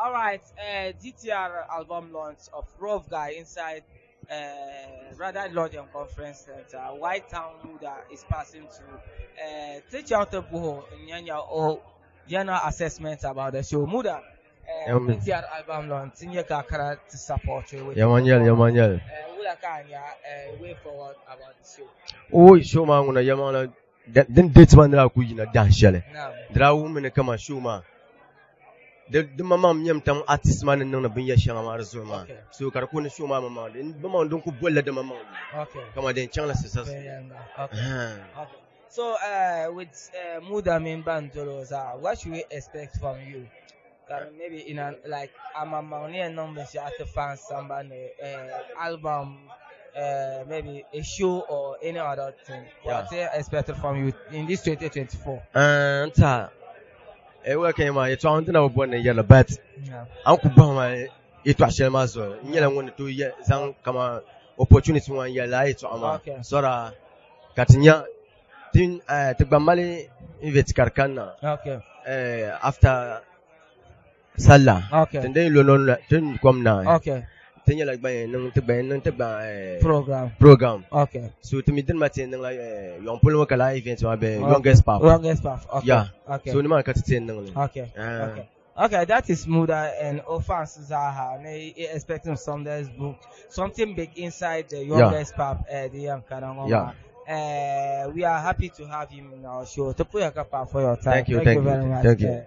All right, DTR album launch of Rough Guy inside Rather Lodge and Conference Center. White Town Muda is passing through. Ti chaŋ ti buhi n-nya o general assessment about the show. Muda, DTR album launch, ti nya ka a kana ti support you with Yɛmanyɛli, yɛmanyɛli. Wula ka a nya way forward about the show? O show maa ŋuna yɛmaŋla din date maa ni daa kuli yina dahin shɛli. Di daa wuhimi ni kaman show maa di maŋmaŋ nyɛmi tam artist maa ni niŋdi binyɛr shɛŋa maa di zuɣu maa. So ka di kuli ni show maa maŋmaŋ di maŋmaŋ din kuli bolila di maŋmaŋ yuli. Kaman din chaŋla successful. So with Muda mini ban doli o zaa, what should we expect from you? Ka maybe in an, like a maŋmaŋ ni yɛn niŋ binshɛɣu ti fans sambani ni album, maybe a show or any other thing. What yeah. expected from you in this 2024? N ta wula ka maa yɛtɔɣa n ti na bi bɔri ni yɛrili but an ku bahi ma yɛtɔɣa shɛli maa zuɣu n nyɛla ŋun ni tooi zaŋ kama opportunity ŋɔ n yɛli lala yɛtɔɣa maa sɔra ka ti nya ti gba mali invite ka di kanna after sallah tin din lo nɔn tin kom naai ti nyɛla gba yɛn niŋ ti gba yɛn niŋ ti gba program program so ti mi dini maa ti yɛn niŋla yɔŋ polo ŋɔ ka laa event maa bɛ youngest path youngest path okay yeah so ni maa ka ti ti yɛn niŋ li okay okay Okay, that is Muda and Ofans Zaha. They expecting Sunday's book, something big inside the youngest yeah. pub, the young Kanangoma. Yeah. We are happy to have him in our show. To put your cup for your time. Thank you, thank you very much. Thank you.